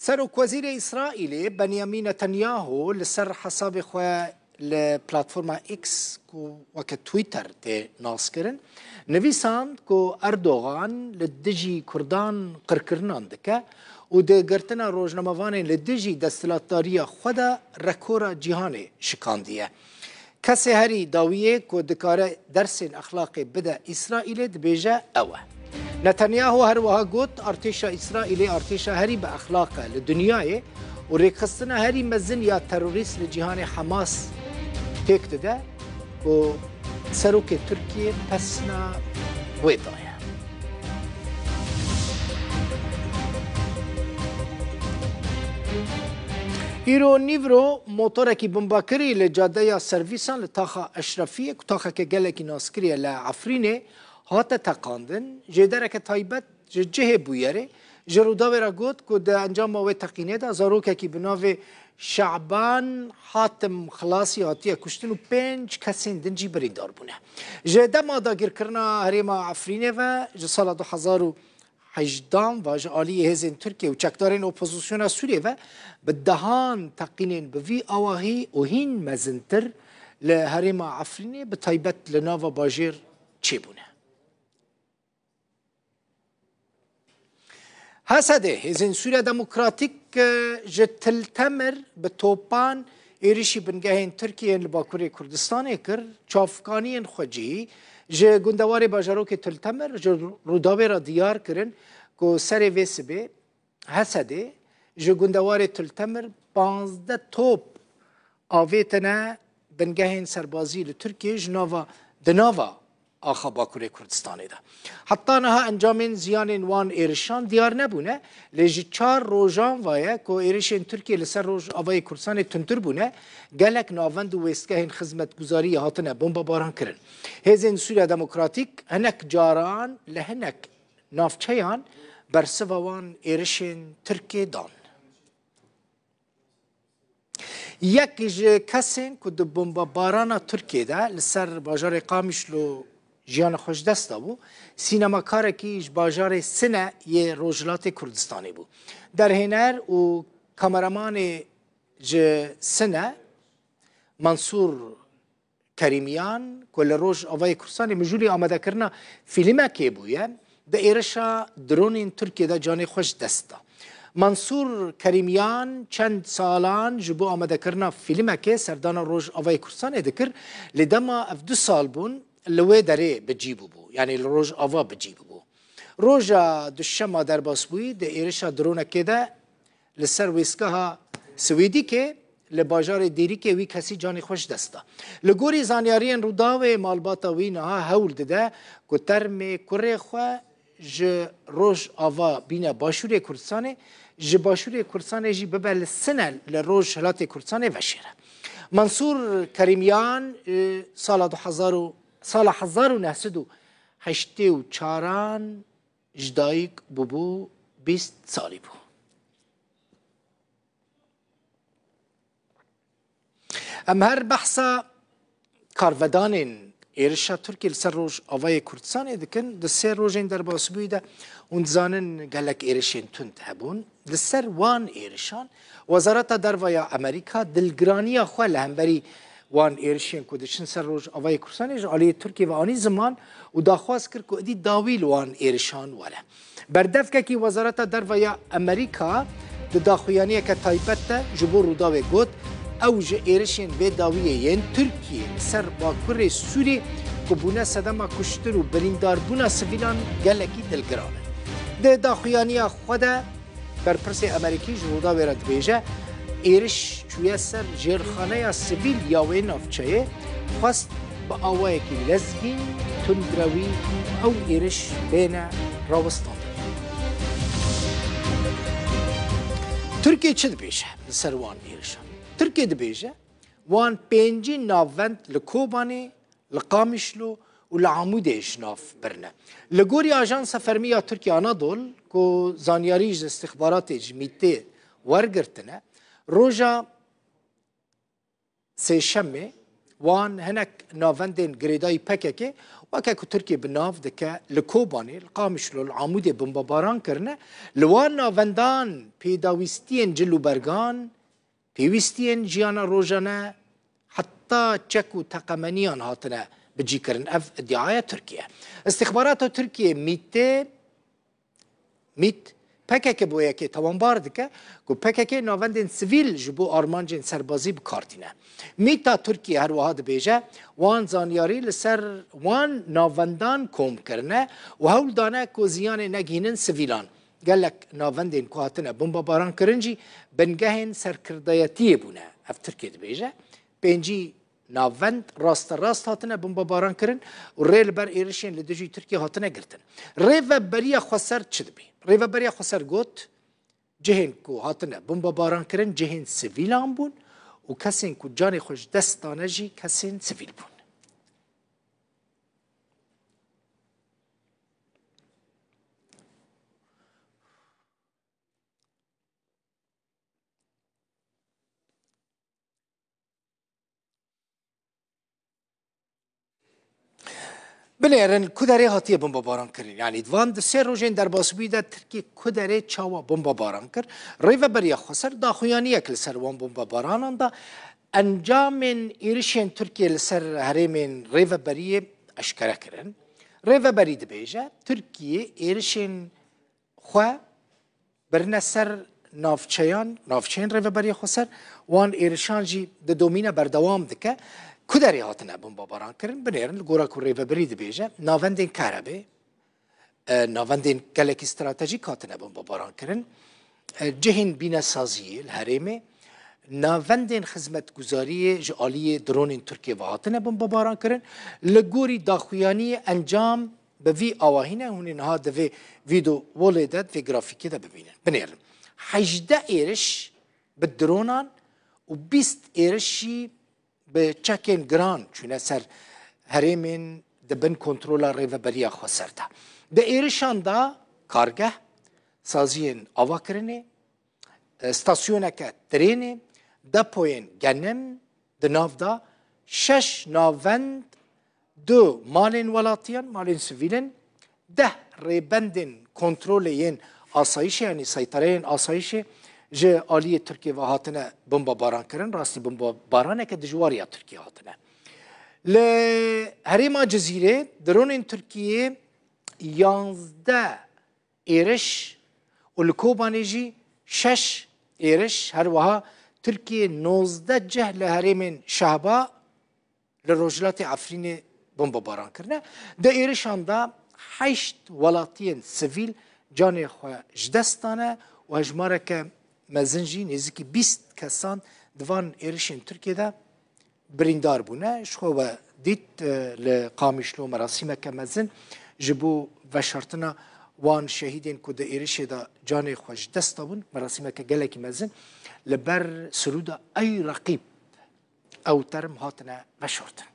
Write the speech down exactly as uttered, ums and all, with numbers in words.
Serokwezîrê Îsraîlê Benyamin Netanyahu li ser hesabê xwe li platforma X, ku weke Twitter tê naskirin, nivîsand ku Erdogan li dijî Kurdan qirkirinan dike û di girtina rojnamevanên li dijî desthilatdariya xwe de rekora cîhanê şikandiye. Kesê herî dawiyê ku dikare dersên exlaqê bide Îsraîlê dibêje ew e. Netanyahu her wiha got, artêşa Îsraîlê artêşa herî bi exlaq e li dinyayê û rêkxistina herî mezin ya terorîst li cîhanê Hamas pêk dide ku serokê Tirkiyê pesna wê daye. Îro nîvro motorekî bombakirî li cadeya servîsan li taxa Eşrefiyê, ku taxeke gelekî naskirî ye li Efrînê, hate teqandin. Jêdereke taybet ji cihê bûyerê ji Rûdawê re got ku di encama wê teqînê de zarokekî bi navê Şaban Hatim Xilasî hatiye kuştin û pênc kesên din jî birîndar bûne. Ji dema dagirkirina herêma Efrînê ve ji sala du hezar û hejdehan ve ji aliyê hêzên Tirkiye û çekdarên opozisyona Sûriyê ve bi dehan teqînên bi vî awahî û hîn mezintir li herêma Efrînê bi taybet li nava bajêr çêbûne. H S D, Hêzên Sûriya Demokratîk, e, ji Til Temir bi topan êrişî bingehên Tirkiyê yên li Bakurê Kurdistanê kir. Çavkaniyên xwecihî ji gundewarê bajarokê Til Temir ji Rûdawê re diyar kirin ku serê vê sibê H S D ji gundewarê Til Temir panzdeh top avêtine bingehên serbazî li Tirkiyê ji nava, di nava axa Bakurê Kurdistanê de. Heta niha encamên ziyanên wan êrişan diyar nebûne, lê ji çar rojan ve ye ku êrişên Tirkiyê li ser Rojavayê Kurdistanê tundtir bûne, gelek navend û wêstgehên xizmetguzariyê hatine bombebaran kirin. Hêzên Sûriya Demokratîk hinek caran li hinek navçeyan bersiva wan êrişên Tirkiyê dan. Yek ji kesên ku di bombebarana Tirkiyê de li ser bajarê Qamişlo jiyana xwe ji dest dabû, sînemakarekî ji bajarê Sine yê Rojhilatê Kurdistanê bû. Derhêner û kameramanê ji Sine, Mansûr Kerîmiyan, ku li Rojavayê Kurdistanê mijûlî amadekirina fîlmekê bûye, di êrişa dronên Tirkiyê de canê xwe ji dest da. Mansûr Kerîmiyan çend salan ji bo amadekirina fîlmekê serdana Rojavayê Kurdistanê dikir, lê dema ev du sal bûn li wê derê bi cî bûbû, yanî li Rojava bi cî bûbû. Roja duşema derbasbûyî di êrişa dronekê de li ser wêsgeha Swêdîkê li bajarê Dêrikê wî kesî canê xwe ji dest da. Li gorî zanyariyên Rûdawê, malbata wî niha hewl dide ku termê kurê xwe ji Rojava bîne Başûrê Kurdistanê, ji Başûrê Kurdistanê jî bibe li Sine li Rojhilatê Kurdistanê veşêre. Mansûr Kerîmiyan, e, sala du hezar û, sala hezar û neh sed û heştê û çaran ji dayik bûbû, bîst salî bû. Em her behsa karvedanên êrişa Tirkiyê li ser Rojavayê Kurdistanê dikin. Di sê rojên derbasbûyî de hûn dizanin gelek êrişên tund hebûn. Li ser wan êrişan Wezareta Derve ya Amerîka dilgiraniya xwe li hemberî wan êrişên ku diçin ser Rojavayê Kurdistanê ji aliyê Tirkiyê ve anî ziman û daxwaz kir ku êdî dawî li wan êrişan were. Berdevkekî Wezareta Derve ya Amerîka di daxuyaniyeke taybet de ji bo Rûdawê got, ew ji êrişên bê dawiyê yên Tirkiyê li ser bakurê Sûrî ku bûne sedema kuştin û birîndarbûna sivîlan gelekî dilgiran in. Di daxuyaniya xwe de Berpirsê Amerîkî ji Rûdawê re dibêje, êriş çûye ser jêrxaneya sivîl ya wê navçeyê, xwest bi awayekî lezgîn, tundrewî ew êriş bêne rawestandin. Tirkiye çi dibêje li ser wan êrişan? Tirkiye dibêje, wan pêncî navend li Kobanê, li Qamişlo û li Amûdê ji nav birine. Li gorî Ajansa Fermî ya Tirkiye Anadol, ku zanyarî ji îstixbaratê ji MÎT'ê wergirtine, roja Sêşemê wan hinek navendên girêdayî P K K, weke ku Tirkiye bi nav dike, li Kobanê, li Qamişlo, li Amûdê bombebaran kirine. Li wan navendan pêdawîstiyên cil û bergan, pêwîstiyên jiyana rojane, heta çek û teqemeniyan hatine bicîkirin. Ev îdiaya Tirkiye. Îstixbarata Tirkiye, MÎT'ê, MÎT, P K K bo yekê tawanbar dike ku P K K navendên sivîl ji bo armancên serbazî bi kar tîne. MÎT'a Tirkiye her wiha dibêje, wan zanyarî li ser wan navendan kom kirine û hewl dane ku ziyanê negihînin sivîlan. Gelek navendên ku hatine bombebaran kirin jî bingehên serkirdayetiyê bûne. Ev Tirkiye dibêje. Pêncî navend rasterast hatine bombebaran kirin û rê li ber êrişên li dijî Tirkiye hatine girtin. Rêveberiya Xweser çi dibê? Rêveberiya Xweser got, cihên ku hatine bombebaran kirin cihên sivîlan bûn û kesên ku canê xwe ji dest dane jî kesên sivîl bûn. Binêrin ku derê hatiye bombebaran kirin. Yanî di van di sê rojên derbasbûyî de Tirkiye ku derê çawa bombebaran kir? Rêveberiya Xweser daxuyaniyek li ser wan bombebaranan da. Encamên êrişên Tirkiye li ser herêmên rêveberiyê eşkere kirin. Rêveberî dibêje, Tirkiye êrişên xwe birine ser navçeyan, navçeyên Rêveberiya Xweser, wan êrişan jî didomîne, berdewam dike. Ku derê hatine bombebaran kirin? Binêrin, li gora ku rêveberî dibêje, navendên kahrebê, e, navendên gelekî stratejîk hatine bombebaran kirin. E, cihên bînesaziyê li herêmê, navendên xizmetguzariyê ji aliyê dronên Tirkiye ve hatine bombebaran kirin. Li gorî daxuyaniyê encam bi vî awahî ne, hûn ê niha di vê vîdeo wolê de, di vê grafîkê de bibînin. Binêrin. Hejdeh êriş bi dronan û bîst êriş jî bi çekên giran çûne ser herêmên di bin kontrola Rêveberiya Xweser de. Di êrişan de kargeh, saziyên avakirinê, e, stasyoneke trênê, depoyên genim di nav de, şeş navend, du malên welatiyan, malên sivîl in, deh rêbendên kontrolê yên asayişê, yanî seytereyên asayişê ji aliyê Tirkiye ve hatine bombebaran kirin. Rastî bombebaraneke dijwar ya Tirkiye hatine. Li herêma Cizîrê dronên Tirkiyê yanzdeh êriş û li Kobanê jî şeş êriş, her wiha Tirkiye nozdeh cih li herêmên Şehba li rojhilatê Efrînê bombebaran kirine. Di êrişan de heşt welatiyên sivîl canê xwe ji dest dane û hejmareke mezin jî, nêzîkî bîst kesan di van êrişên Tirkiye de birîndar bûne. Ji xwe we dît, e, li Qamişlo merasîmeke mezin ji bo veşartina wan şehîdên ku di êrişê de canê xwe ji dest dabûn, merasîmeke gelekî mezin li ber sirûda Ey Reqîb ew term hatine veşartin.